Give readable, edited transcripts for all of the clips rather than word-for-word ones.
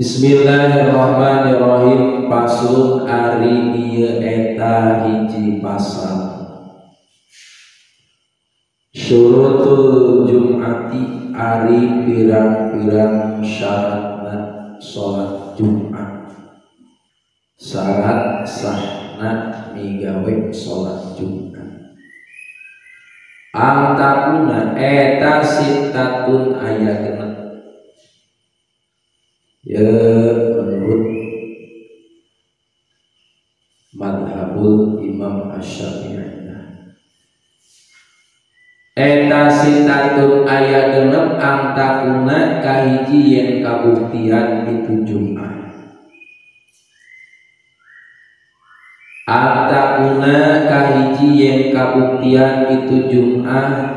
Bismillahirrahmanirrahim. Paslon ari ieu eta hiji pasal. Syurutul Jum'ati ari pirang-pirang syaratna salat Jumat. Syarat sahna migawe salat Jumat. Antakuna eta sittatun aya genep. Ya menurut madhabul Imam Asy-Syafi'i. Eta sitatun aya genep antakuna kahiji yen kabuktian itu Jumat. Antakuna kahiji yen kabuktian itu Jumat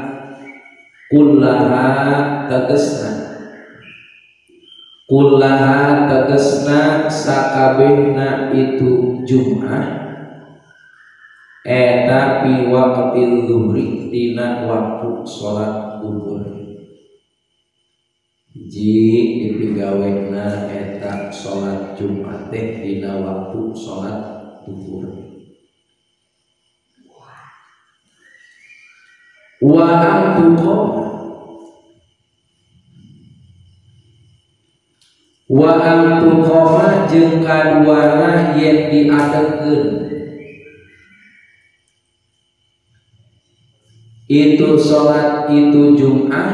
kullaha tegesna. Kullaha tegesna sakabehna itu Jumat eta fi waqtil zuhri dina waktu salat zuhur. Hiji dipigawena eta salat Jumat teh dina waktu salat zuhur. Wa antuqom wa antuqoma jeung kaduana yen diadekeun itu salat itu Jum'ah.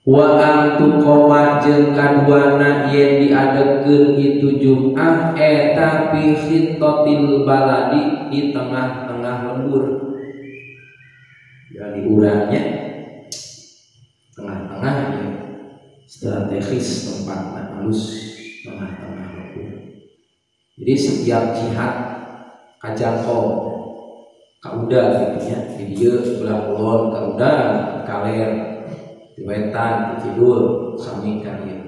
Wa antuqoma jeung kaduana yen diadekeun itu Jum'ah eta fi khittatil baladi di tengah-tengah lembur. Jadi urangnya tengah-tengah ya, strategis tempatnya halus tengah-tengah lembur. Jadi setiap jihad kajangkau kauda gitu ya, di dieu belah kulon kauda, kaler, di wetan, di kidul, sami ka dieu.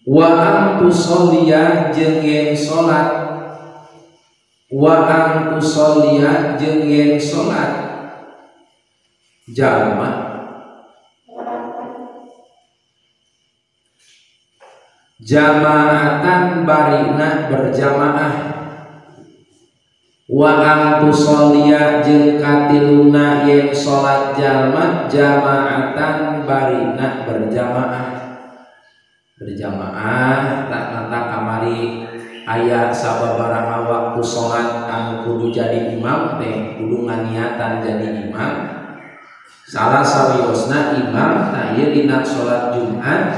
Wa antusolliya jeung yen salat, wa antusolliya jeung yen salat jalma jamaatan barina berjamaah. Wa antusolliya jeung katiluna yen salat jalma jamaatan barina berjamaah. Berjamaah tak nantang kamari aya sababaraha waktu salat anu kudu jadi imam teh kudu nganiatan jadi imam. Salah sawiosna imam tah ieu dina salat Jumat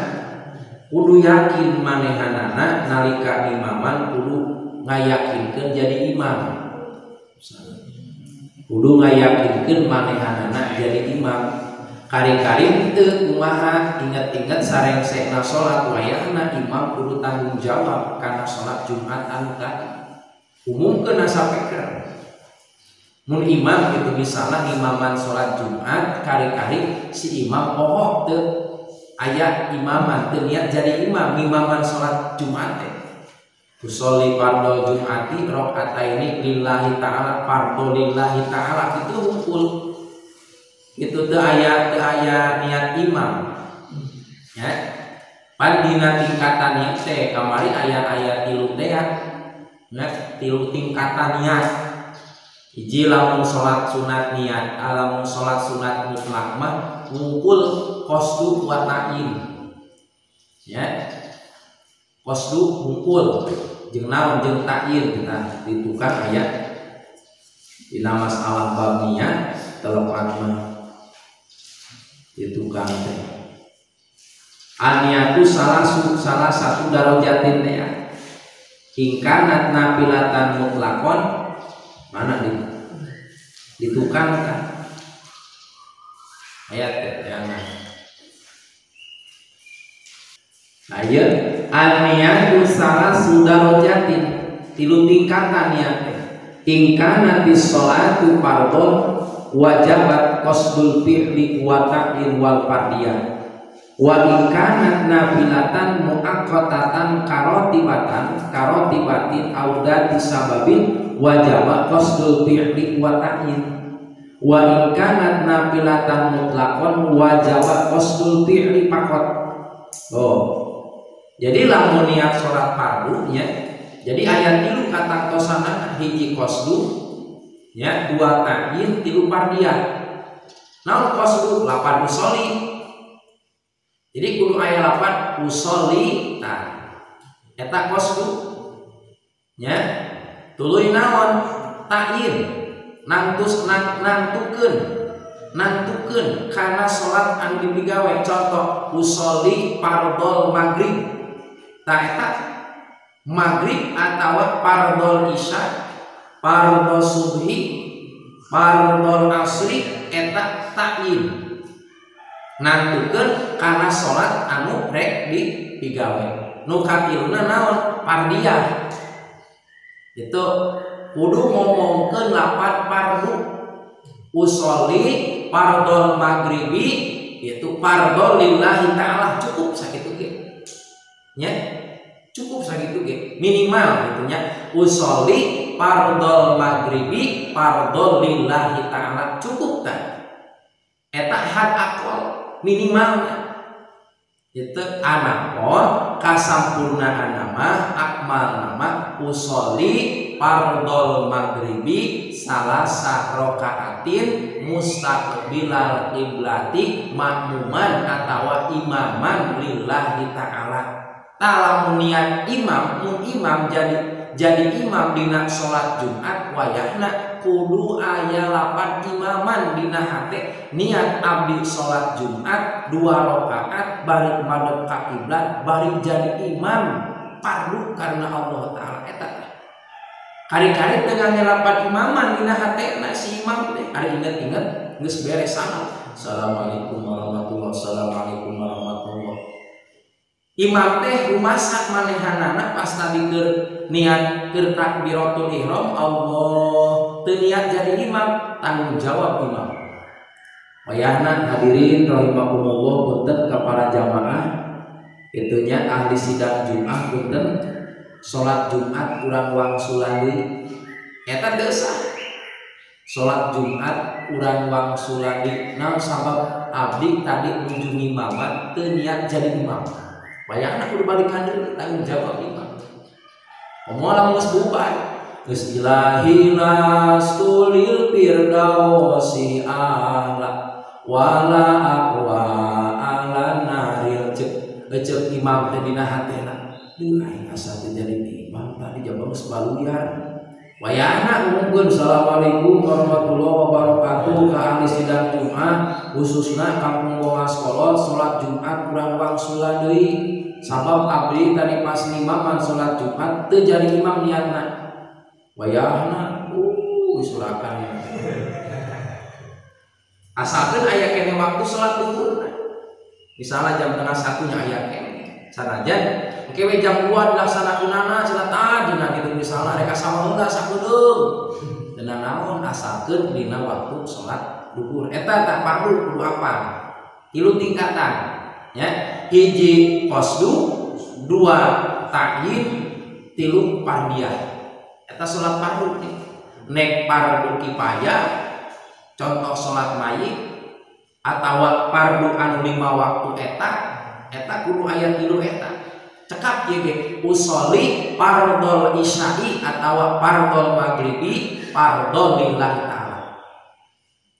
kudu yakin manehanana nalika imaman kudu ngayakinkeun jadi imam. Kudu ngayakinkeun manehanana jadi imam. Kari-kari teu kumaha inget-inget sarengsekna salat wayahna imam kudu tanggung jawab kana salat Jumat anu tadi. Umumkeun sapeker. Mun imam itu misalnya imaman salat Jumat kari-kari si imam poho teu aya imaman teu niat jadi imam imaman salat Jumat teh. Usolli fardhu Jumati rakaataini lillahi ta'ala fardhu lillahi ta'ala itu hunkul. Itu teu aya niat imam. Ya. Pan dina tingkatan niat teh kamari aya tilu teh ya. Tilu tingkatan niat. Hiji lamun salat sunat niat, lamun salat sunat mutlak mah ngumpul qasdu wa ta'yin. Ya. Qasdu ngumpul jeung naon jeung ta'yin nah ditukar aya dina masalah bab niat telepat mah ditukar teh. An-niyatu salah satu darajatin teh ya. Ingkanat nafilatan mutlakon mana ditukangkan ayat yang ayat an-niyatu salah sudarojatin tilu tingkatan niat ingkana sholatu fardhon wajabat qasdul fi'li wa ta'yin wal fardiyah wa ingkanat nafilatan muaqqatatan karotibatan karotibatin audati sababin wajaba qasdul fi'li wa ta'yin Wa in kanat nafilatan mutlaqan wajaba qasdul fi'li faqat. Oh. Jadi lamun niat salat fardu nya, jadi ayat tilu katangtosanana hiji qasdu nya, dua ta'yin, tilu fardiyah. Naon qasdu? Lapan usolli. Jadi kudu aya lapan usolli tah. Eta qasdu nya. Tuluy naon? Ta'yin. Nantus nangtukeun kana salat anu dipigawe. Contoh usolli fardhol maghrib. Tah eta maghrib atawa fardhol isya, fardhol subhi, fardhol asri eta ta'yin. Nangtukeun kana salat anu rek dipigawe. Nu katiluna naon? Fardiyah. Itu kudu ngomongkeun lapan fardu. Usolli fardhol maghribi yaitu fardhol lillahi ta'ala, cukup sakitu ge nya, cukup sakitu ge minimal gitu nya. Usolli fardhol maghribi fardhol lillahi ta'ala, cukup tah eta had akol minimalnya. Itu anapun kasampurnaan nama akmal nama usolli fardhol maghribi salasa rokaatin mustaqbilal qiblati makmuman atawa imaman lillahi ta'ala. Talamun niat imam, mun imam jadi imam dina salat Jumat wayahna kudu aya lapan imaman dina hate. Niat abdi salat Jumat 2 rakaat bari madhep ka kiblat bari jadi imam fardu karena Allah Ta'ala. Eta kari-kari tengah ngelapan imaman dina hatena si imam teh ari inget-inget geus beres salam. Assalamualaikum warahmatullahi assalamualaikum warahmatullahi. Imam teh rumasak manehanana pas tadi keur niat keur takbiratul ihram Allah teu niat jadi imam, tanggung jawab imam. Wayahna hadirin rahimakumullah punten ka para jamaah itunya ahli sidang Jumat punten salat Jumat urang wangsulan deui eta teu sah. Salat Jumat urang wangsulan deui naon sabab abdi tadi nuju ngimaman teu niat jadi imam. Wayahna kudu balikan deui tanggung jawab imam. Komo lamun geus bubar geus ilahi lastu lil firdausi ahla wala aqwa ala naril cek imam teh dina hatena. Duh aing asa teu jadi imam tadi jaba geus baluyar. Wayahna ngumumkeun assalamualaikum warahmatullahi wabarakatuh ka ahli sidang Jumat khususna kampung Bongas Kolot salat Jumat kurang wangsulan deui sabab abdi tadi pas ngimaman salat Jumat teu jadi imam niatna. Wayahna surakan asalkeun aya keneh waktu salat zuhur misalnya jam 12:30 nya aya keneh sanajan engke we jam 2 dilaksanakeunana cenah tadina kitu misalna rek asa heula sakudeung dina naon asalkeun dina waktu salat zuhur eta tak fardu kudu apa tilu tingkatan ya, hiji qasdu, dua ta'yin, tilu fardiyah. Eta salat fardu nek fardu kifayah contoh salat mayit atawa fardu anu 5 waktu eta eta kudu aya tilu eta. Cekap ieu ge usolli fardhol isya'i atawa fardhol maghribi fardhol lillahi ta'ala.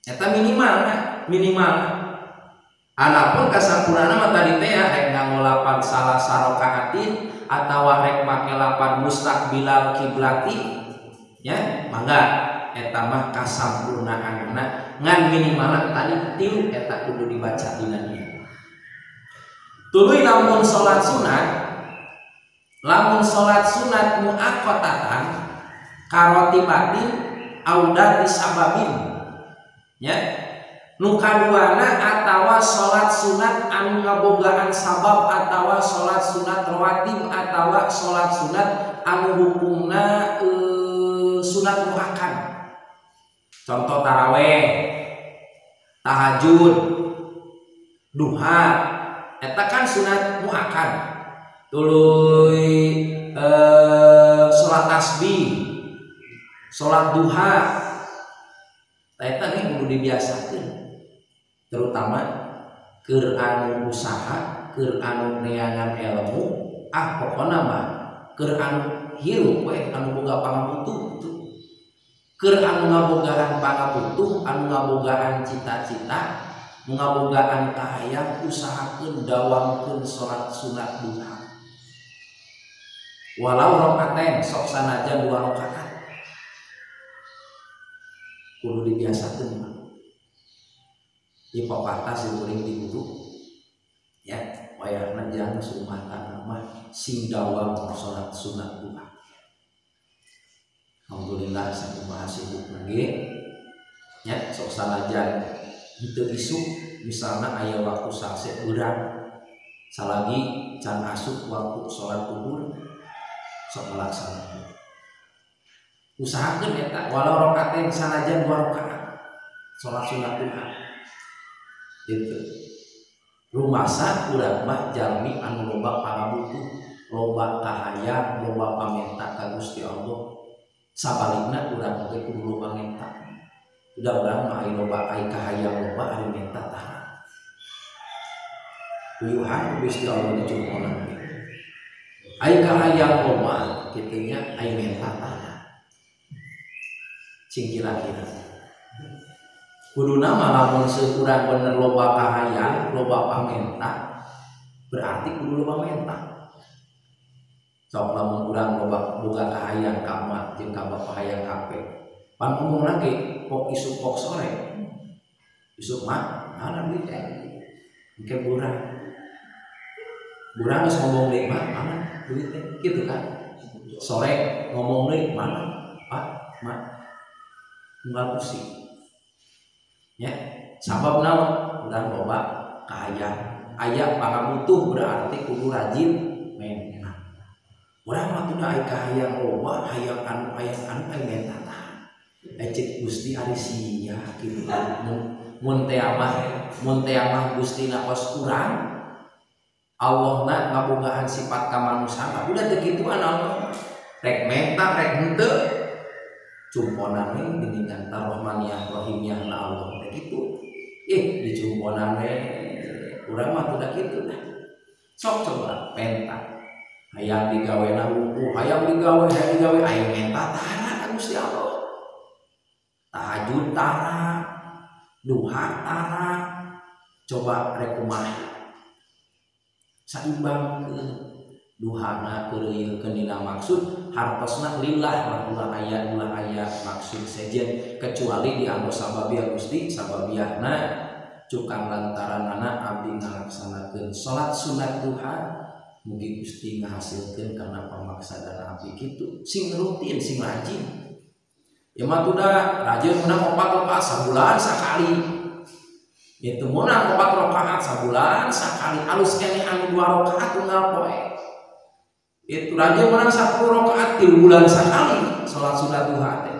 Eta minimal minimal. Anapun kasampurnana mah tadi teh ya rek nganggo lapan salah sarokaatin atawa rek make lapan mustaqbilal kiblati ya mangga eta mah kasampurnaanna ngan minimal tadi tilu eta kudu dibaca dina niat. Tuluy lamun salat sunat, lamun salat sunat muaqqatatan karotibatin audati sababin ya. Nu kaduana atawa salat sunat anu ngabogaan sabab atawa salat sunat rawatib atawa salat sunat anu hukumna sunat muakkad. Contoh taraweh, tahajud, duha, eta kan sunat muakkad. Tuluy salat tasbih, salat duha, Eta nih kudu dibiasakeun terutama keur anu usaha, keur anu neangan ilmu, ah pokona mah keur anu hirup we anu boga pangabutuh gitu. Keur anu ngabogaan pangabutuh, anu ngabogaan cita-cita, ngabogaan kahayang, usahakeun dawamkeun salat sunat duha. Walau rokaaten sok sanajan 2 rakaat. Kudu dibiasakeun mah. Ieu papatah si kuring di guru. Ya, wayahna jang rumah tangga mah sing dawam salat sunat duha. Alhamdulillah sakumaha sibuk lagi. Ya, sok sanajan henteu isuk misalna aya waktu sase beurang salagi can asup waktu salat zuhur sok ngalaksanakeun. Usahakeun eta walau rakaat sanajan 2 rakaat salat sunat duha. Gitu. Rumasa urang mah jalmi anu loba pangabutuh, loba kahayang, loba pamenta ka Gusti Allah. Sabalikna urang oge kudu loba menta. Udah urang mah aya loba ai kahayang loba ari menta tara. Uyuhan Gusti Allah dicumponan. Ai kahayang loba kitu nya ai menta tara. Cing kira-kira. Kuduna mah lamun seukurang bener loba kahayang, loba pamenta, berarti kudu loba menta. Sok lamun urang loba boga kahayang ka emak jeung ka bapa hayang HP. Pan ngomong lagi pok isuk pok sore. Isuk mah mana duit teh? Engke burang. Burang geus ngomong deui mah mana duit teh? Kitu kan. Sore ngomong deui mana? Pak, mak. Unggal pusing. Ya, sabab naon? Urang loba kahayang. Aya pangabutuh berarti kudu rajin menta. Urang mah teu aya kahayang loba, hayang anu ai menta tah. Cek Gusti ari sia kitu. Mun teh mah Gusti na kos urang. Allahna ngabogaan sifat kamanusiaan, udah teu kituan Allah. Rek menta rek henteu. Cumponan we geuningan tarahmaniyah rahimiyah na Allah teh kitu. Dicumponan we urang mah teu kitu tah. Sok coba menta. Hayang digawena hukum, hayang digawe aya menta tara ka Gusti Allah. Tahajud tara, duha tara. Coba rek kumaha. Saimbang ke duhana keureuyeun dina maksud hartosna lillah mah ulah aya maksud sejen kecuali dianggo sababiah Gusti sababiahna cukang lantaranana abdi ngalaksanakeun salat sunat duha mugi Gusti ngahasilkeun kana pamaksadana abdi kitu sing rutin sing rajin ya mah tuda rajin menang 4 rakaat sabulan sakali itu menang 4 rakaat sabulan sakali alus keneh anu 2 rakaat unggal poe itu rajin menang 10 rakaat 3 bulan sekali salat sunat duha teh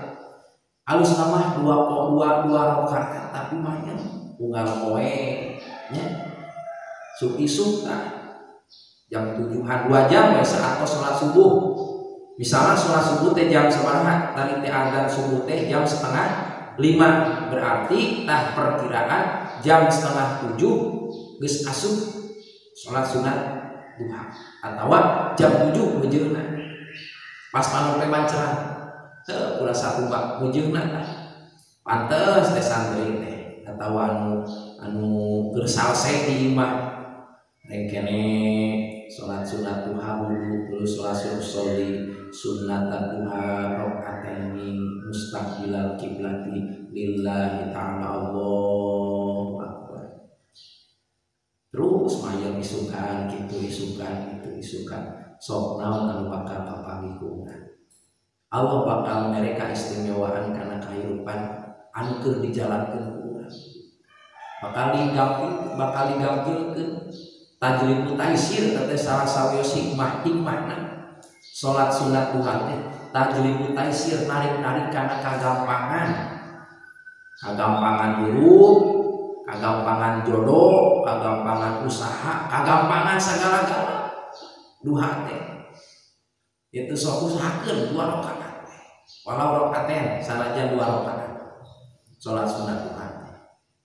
alus mah 2 rakaat tapi mah nya unggal poe nya suk isuk tah jam 7-an 2 jam we saat salat subuh misalnya salat subuh teh jam sabaraha tadi teh adzan subuh teh jam 4:30 berarti tah perkiraan jam 6:30 geus asup salat sunat duha atawa jam 7 mejeuna pas panon teh manceran heuh ulah sakuba mejeuna tah pantes teh santri teh atawa anu keur salse di imah rengkene salat sunat duha wudu terus salat sholli sunnat duha rakaataini mustaqbilal kiblati lillahi ta'ala Allahu akbar terus mayang isukan kitu isukan itu isukan sok naon anu bakal kapanggih ku urang Allah bakal mereka istimewaan kana kahirupan anu keur dijalankeun ku urang bakal digampilkeun tajribu taisir teh salah sawios hikmah-hikmahna salat sunat duha teh tajribu taisir narik-narik kana kagampangan hirup, kagampangan jodoh, kagampangan usaha, kagampangan segala-gala duha teh itu sok usahakeun 2 rakaat teh walau rakaaten sanajan 2 rakaat Salat sunat duha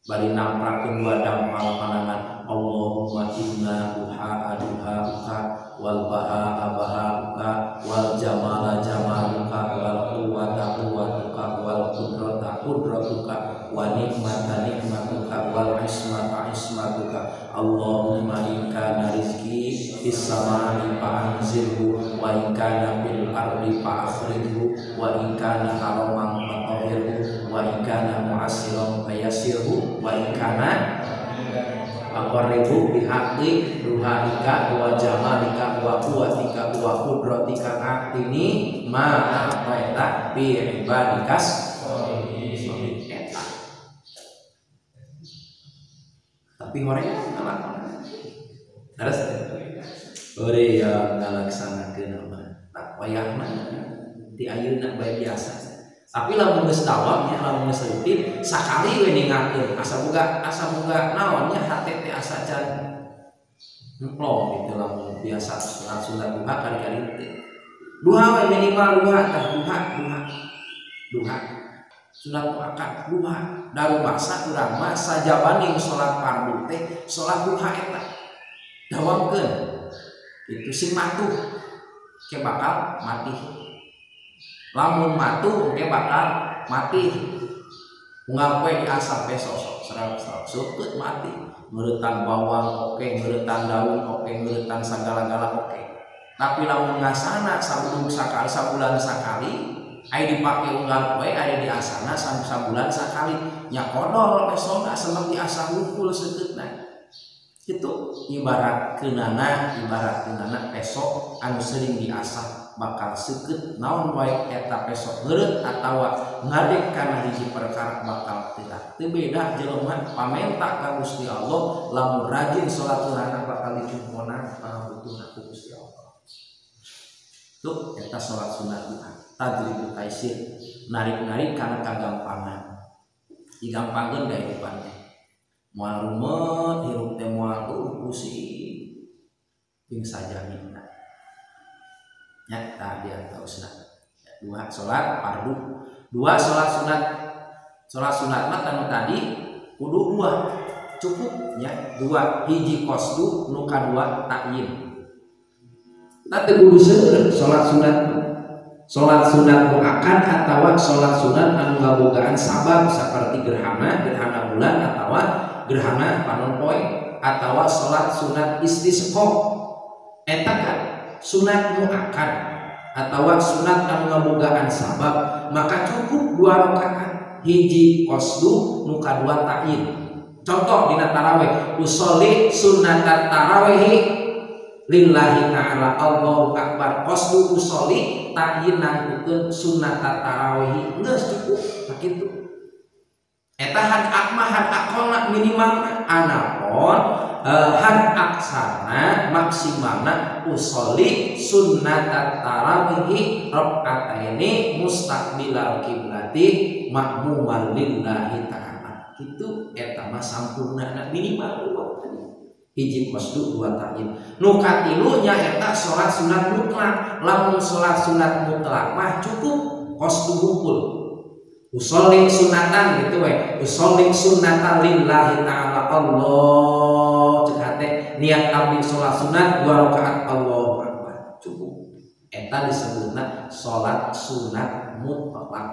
bari namprakeun dua dampal panangan Allahumma inna duha duhauka wal baha bahauka wal jamala jamaluka wal quwwata quwwatuka wal qudrata qudratuka wa nikmata nikmatuka wal ismata ismatuka Allahumma in kana rizqi fis samai fa anzilhu wa in kana fil ardi fa akhrijhu wa in kana haraman fa tahhirhu wa in kana mu'assiran fa yassirhu wa in kana aqarribu bihaqqi duhaika wa jamalika wa quwwatika wa qudratika a'tini ma a'taita bi ibadikas eta. Tapi hoream ngalakonan. Terus hoream ngalaksanakeun mah tak wayahna di ayeuna bae biasa. Tapi lamun geus dawam nya lamun geus rutin sakali we ningakeun asa boga naon nya hate teh asa can emplong gitu lamun biasa salat sunat duha kali-kali teh. Duha we minimal duha tah duha. Sunat muakkad duha daru masa urang mah sajabaning salat fardu teh salat duha eta dawamkeun itu sing matuh ke bakal mati. Lamun matuh ke bakal mati unggal poe diasap besok serap-serap seukeut mati ngeuretan bawang oke ngeuretan daun oke ngeuretan sagala-gala oke. Tapi lamun ngasana sabulan sakali sabulan sakali aya dipake unggal poe aya diasana sabulan sakali nya kodol pesona seneng diasah hungkul seukeutna. Itu ibarat keunana pesok anu sering diasah bakal seukeut naon wae eta pesok ngeureut atawa ngadeg kana hiji perkara bakal teu. Teu beda jelema pamenta ka Gusti Allah lamun rajin salat sunah bakal dicumpona pangabutuhna ku Gusti Allah. Tuh eta salat sunah duha tadribu taisir narik-narik kana kagampangan digampangkeun kehidupan teh moal rumet hirup teh moal pusing jeung sajamina nya tah di antausna dua salat fardu dua salat sunat. Salat sunat mah tanu tadi kudu dua cukup nya dua hiji qasdu nu kadua ta'yin. Tah teu kudu seueur salat sunat. Salat sunat muakkad atawa salat sunat anu ngabogaan sabab saperti gerhana bulan atawa gerhana panon poe atawa salat sunat istisqa. Eta kan sunat muakkad atawa sunat anu ngabogaan sabab maka cukup dua rakaat hiji qasdu nu kadua ta'yin. Contoh dina tarawih usolli sunat tarawih lillahi ta'ala Allahu akbar qasdu usolli ta'yin nangkukeun sunat tarawih geus cukup sakitu. Eta had akmah had aqalna minimalna anapun had aksana maksimalna usolli sunnat tarawih rakaataini mustaqbilal kiblati makmuman lillahi ta'ala. Kitu eta mah sampurnana minimal dua hiji qasdu dua ta'yin. Nu katilu nya eta salat sunat mutlak. Lamun salat sunat mutlak mah cukup qasdu hungkul. Usolli sunatan gitu we. Usolli sunatan lillahi ta'ala Allah cek hate niat abdi salat sunat dua rakaat Allahu akbar. Cukup. Eta disebutna salat sunat mutlak.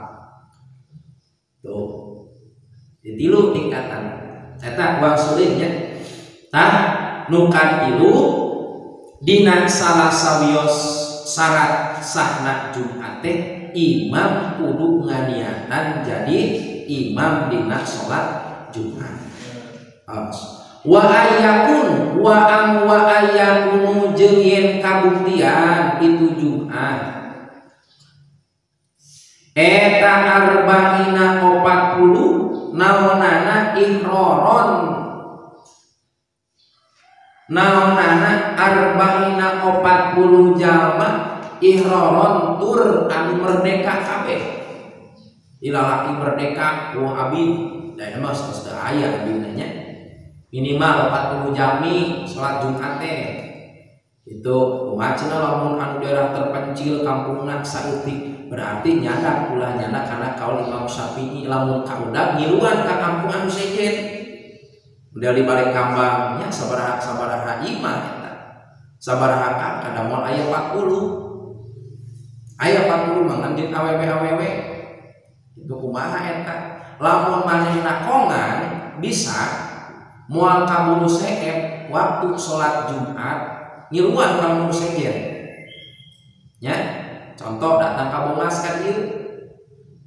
Tuh. Di tilu tingkatan. Eta wangsulin nya. Tah nu katilu dina salah sawios syarat sahna Jumat teh imam kudu nganiatan jadi imam dina salat Jumat. Wa ayakun wa am wa ayakunu jeung yen kabuktian itu Jumat eta arba'ina 40 naonana ihroron naonana arba'ina 40 jalma ihroron tur anu merdeka kabeh ilalaki merdeka wong abid da mah geus teu aya abidna nya minimal 40 jami salat Jumat teh itu kumaha cenah lamun anu daerah terpencil kampungna saeutik Berarti nyandak ulah nyandak karena kaul Imam Syafi'i lamun kaudag ngiluan ka kampung anu sejen. Udah di balik kambangnya sabaraha sabaraha imah eta. Sabaraha kada moal aya 40. Aya 40 mah jeung awewe-awewe. Itu kumaha eta? Lamun manehna kongan bisa moal kaburu seep waktu salat Jumat ngiluan ka nu sejen. Nya, contoh datang ka Bongas kan ieu.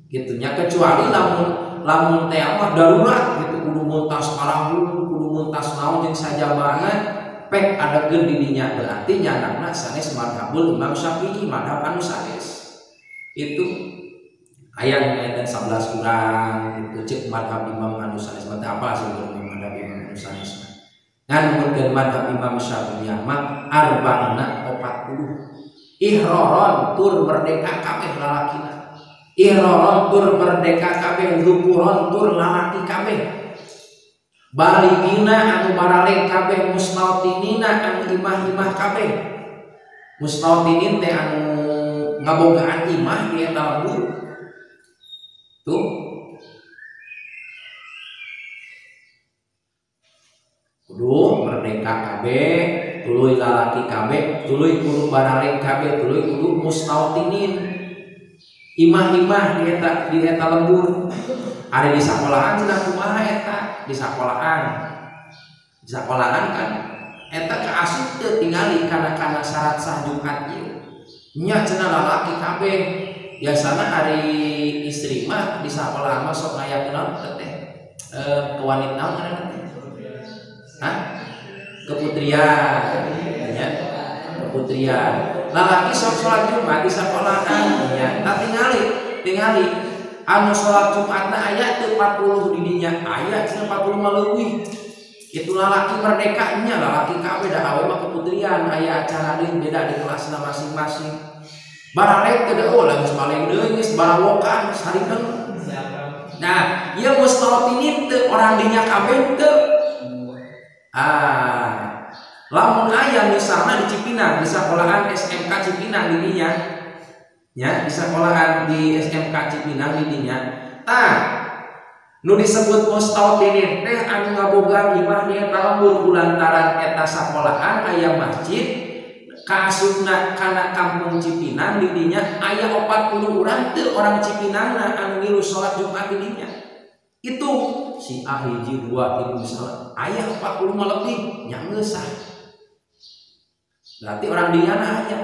Kitu nya kecuali lamun lamun teh mah darurat gitu kudu muntas parahu, kudu muntas naon jeung sajabana pek adegeun di dinya berarti nyandakna sanes madhabul Imam Syafi'i madhab anu sanes. Itu aya nu ngaiten 11 urang gitu cek madhab Imam anu sanes mah teu apal sih madhab Imam anu sanes. Ngan numutkeun madhab Imam Syafi'i mah arba'ina 40. Ihroron tur merdeka kabeh lalakina. Ihroron tur merdeka kabeh zukuron tur lalaki kabeh. Baligina anu baraleng kabeh mustautinina anu imah-imah kabeh. Mustautinin teh anu ngabogaan imah di eta lembur. Tuh. Kudu merdeka kabeh, tuluy lalaki kabeh, tuluy kudu baraleng kabeh, tuluy kudu mustautinin. Imah-imah di eta lembur. Ada di sekolahan cenah kumaha eta? Di sekolahan. Di sekolahan kan eta kaasup teu tingali kana syarat sah Jumat ieu. Nya cenah lalaki kabeh. Biasana ari istri mah di sekolahan mah sok ngayakeun naon teh? Kewanitaan ngaranna teh? Hah? Keputrian ya. Keputrian. Lalaki sok salat Jumat di sekolahan nya. Tah tingali anu salat Jumatna aya teu 40 di dinya, aya cenah 40 mah leuwih. Itu lalaki merdeka nya, lalaki kabeh da awe mah keputrian, aya acara deui beda di kelasna masing-masing. Bararek teh da oh geus paling deui geus barawokan sarikeun. Nah, ieu mustautinin teu orang dinya kabeh teu. Ah, lamun aya misalnya di Cipinang, di sekolahan SMK Cipinang di dinya. Ya, di sekolahan di SMK Cipinang di dinya. Tah, nu disebut mustautinin teh anu ngabogaan imah di eta lembur kulantaran eta sekolahan aya masjid kaasupna kana kampung Cipinang di dinya aya 40 urang teu orang Cipinangna anu ngilu salat Jumat di dinya. Itu si A hiji 2 3 misalnya aya 40 mah lebih nya geus sah. Berarti orang dinya aya.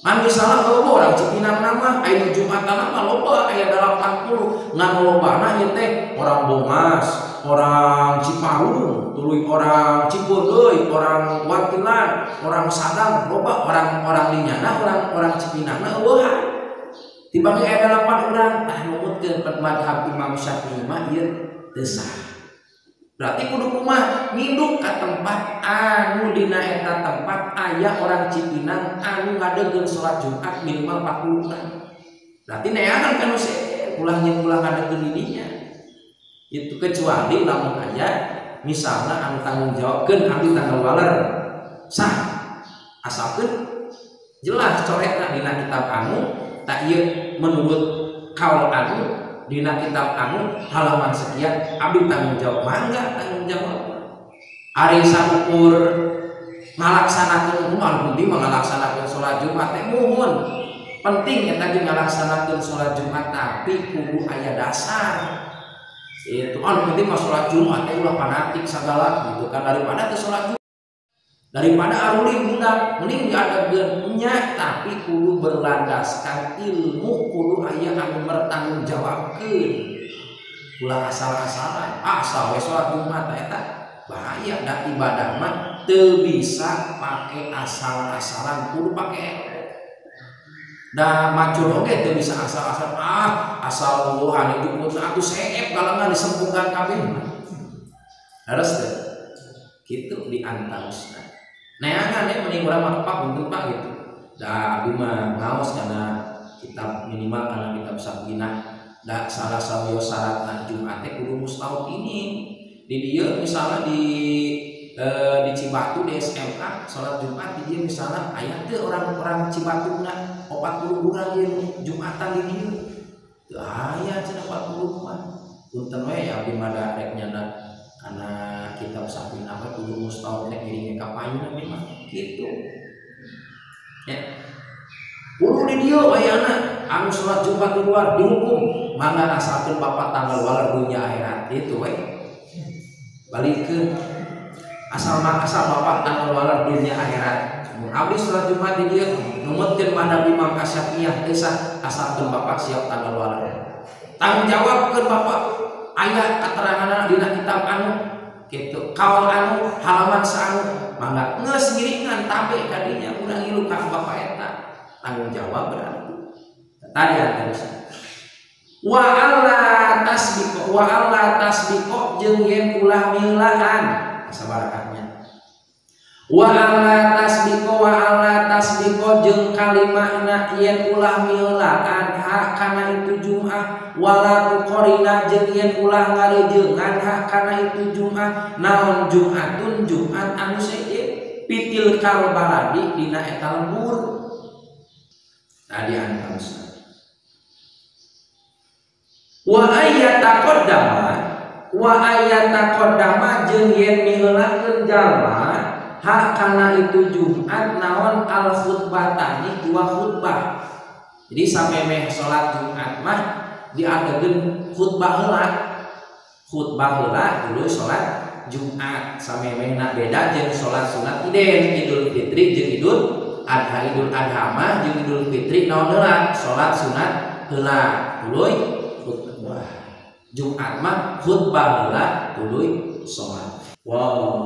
Man misalnya loba orang Cipinang nama aya Jumatan mah loba aya 80 ngan lobana ieu teh orang Bongas, orang Ciparung, tuluy orang Cipeundeuy, orang Wantilan, orang Sadang, loba orang-orang dinyana, orang-orang Cipinangna eueuhan. Tiba aya 8 urang tah numutkeun madhab Imam Syafi'i mah ieu teu sah. Berarti kudu kumaha nginduk ka tempat anu dina eta tempat aya orang Cipinang anu ngadegkeun salat Jumat minimal 40 urang. Berarti neangan kan nu ulah nyeun ulah ngadegkeun di dinya. Itu kecuali lamun aya misalna anu tanggung jawabkeun abdi tanggal waler sah. Asalkeun jelas coretna dina kitab anu tak ieu menurut kaul anu dina kitab anu halaman sekian abdi tanggung jawab mangga tanggung jawab. Ari saukur ngalaksanakeun kumaha penting mah ngalaksanakeun salat Jumat teh muhun. Penting eta ge ngalaksanakeun salat Jumat tapi kudu aya dasar. Itu anu penting mah salat Jumat teh ulah fanatik sagala gitu kan daripada teu salat Jumat. Daripada aruling budak mending diadegkeun nya tapi kudu berlandaskan ilmu kudu aya anu mertanggungjawabkeun. Ulah asal-asalan, asal we salat Jumat eta bahaya da ibadah mah teu bisa pake asal-asalan kudu pake ilmu. Da macul oge teu bisa asal-asalan ah asal wuhan itu atuh seep galengan disempukan kabeh mah. Harus teh kitu di antarosna. Neangan ya mending urang mah pak untung pak gitu. Da abdi mah ngaos kana kitab minimal kana kitab Safinah. Da salah sawios syaratna Jumat teh kudu mustautinin. Di dieu misalnya di di Cibatu di SMA salat Jumat di dieu misalna aya teu orang-orang Cibatuna 40 urang ieu Jumatan di dieu teu aya cenah 40 mah punten we ya abdi mah da rek nyana kana kitab Safinah mah kudu mustahil rek ngiring ka payun abdi mah kitu ya kudu di dieu wayana anu salat Jumat di luar dihukum mangga asalkeun bapak tanggal waler dunya akhirat itu we balikeun asal bapak tanggal waler dunya akhirat mun abdi salat Jumat di dieu numutkeun madhab Imam Asy-Syafi'iyah teu sah asalkeun bapak siap tanggal waler tanggung jawabkeun bapak aya keteranganna dina kitab anu kitu kaul anu halaman saanu mangga geus ngiringan tabe ka dinya urang ngilu ka bapak eta tanggung jawab berarti tadi terus wa alla tasbiqo jeung yen ulah milaan sabarakatnya wa alla tasbiqo jeung kalimahna yen ulah milaan ha kana itu Jum'ah wala tuqorina jeung yen ulah ngarejeungan ha kana itu Jum'ah naon Jum'atun Jumat anu sejen pitil kal baladi dina eta lembur tadi antarsa wa ayataqaddama jeung yen miheulakeun jalma ha kana itu Jumat naon al khutbatani dua khutbah. Jadi samemeh salat Jumat mah diadegeun khutbah heula dulu salat Jumat samemehna beda jeung salat sunat Iden Idul Fitri jeung Idul Adha. Idul Adha mah jeung Idul Fitri naon heula salat sunat heula tuluy khutbah. Jumat mah khutbah heula tuluy salat. Wow.